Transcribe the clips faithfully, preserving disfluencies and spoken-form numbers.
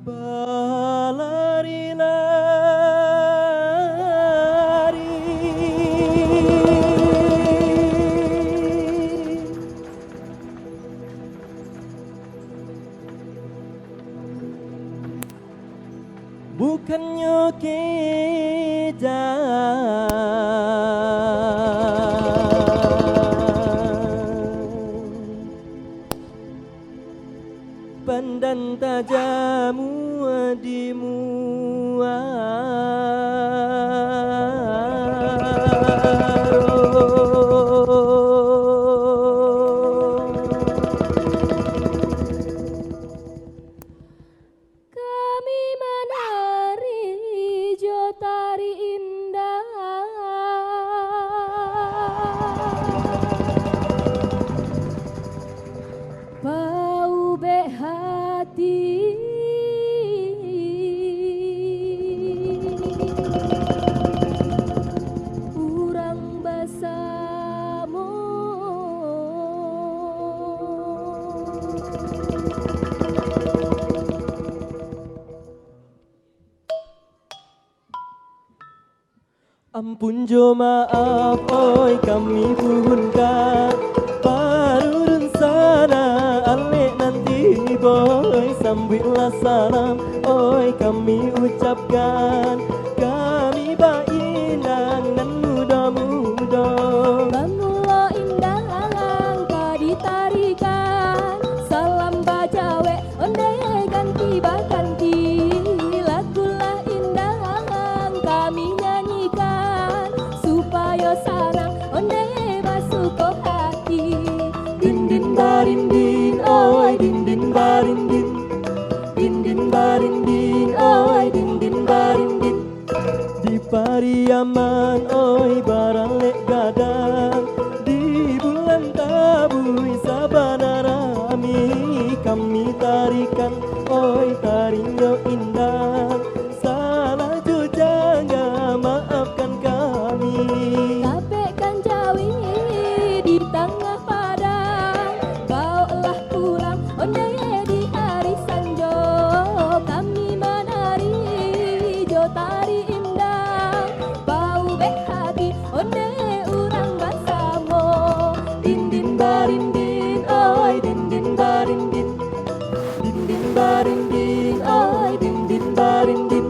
Balari-lari. Bukannyo kejang, pandan tajam di muaro. Kami manari jo tari indah, paubek hati. Urang basamo. Ampun jo maaf, oi, kami puhunkan. Parurun sana alek nan tibo, oi, sambuiklah salam, oi, kami ucapkan. Kami bainang nan mudo-mudo. Bamulo indah alang ka ditarikan. Salam bajawek, onde ganti baganti. Lagulah indah alang kami nyanyikan, supayo sanang onde basuko hati. Dindin barindin, oi, dindin barindin. Dindin barindin, oi, dindin barindin. Di Pariaman, oi, baralek gadang. Di bulan tabuih sabana rami, kami tarikan, oi, tarinyo indah. Salah jo jangga, maafkan kami. Tapekkan jawi di tangah padang, bawoklah pulang onde di ari sanjo. Kami manari jo tari indah, paubek hati onde urang basamo. Dindin barindin, oi, dindin barindin. Dindin barindin, oi, dindin barindin.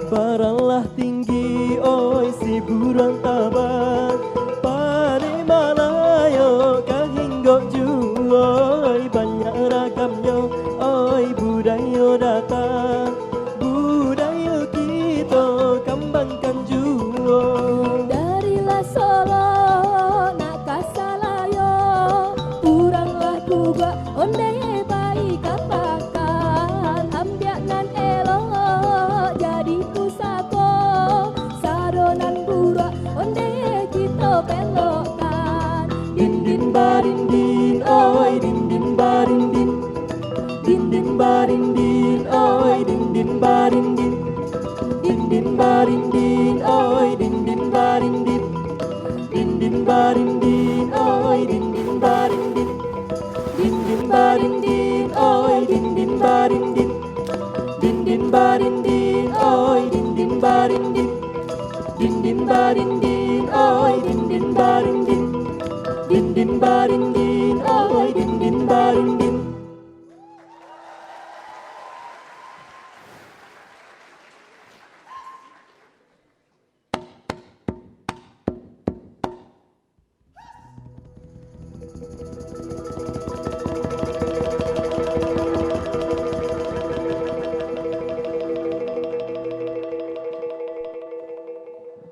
Baralah tinggi, oi, si buruang tabang. Paneh Malayo ka hinggok juo, oi, banyak ragamnyo, oi, budayo datang. Budayo kito kambangkan juo. Dari lah Solok nak ka Salayo, urang lah Kuguak onde pai ka pakan. Ambiak nan elok jadi pusako, sado nan buruak onde kito pelokkan. Dindin barindin, oi, dindin barindin. Dindin barindin, oi, dindin barindin. Dindin barindin, oi, dindin barindin. Dindin barindin, oi, dindin barindin. Dindin barindin.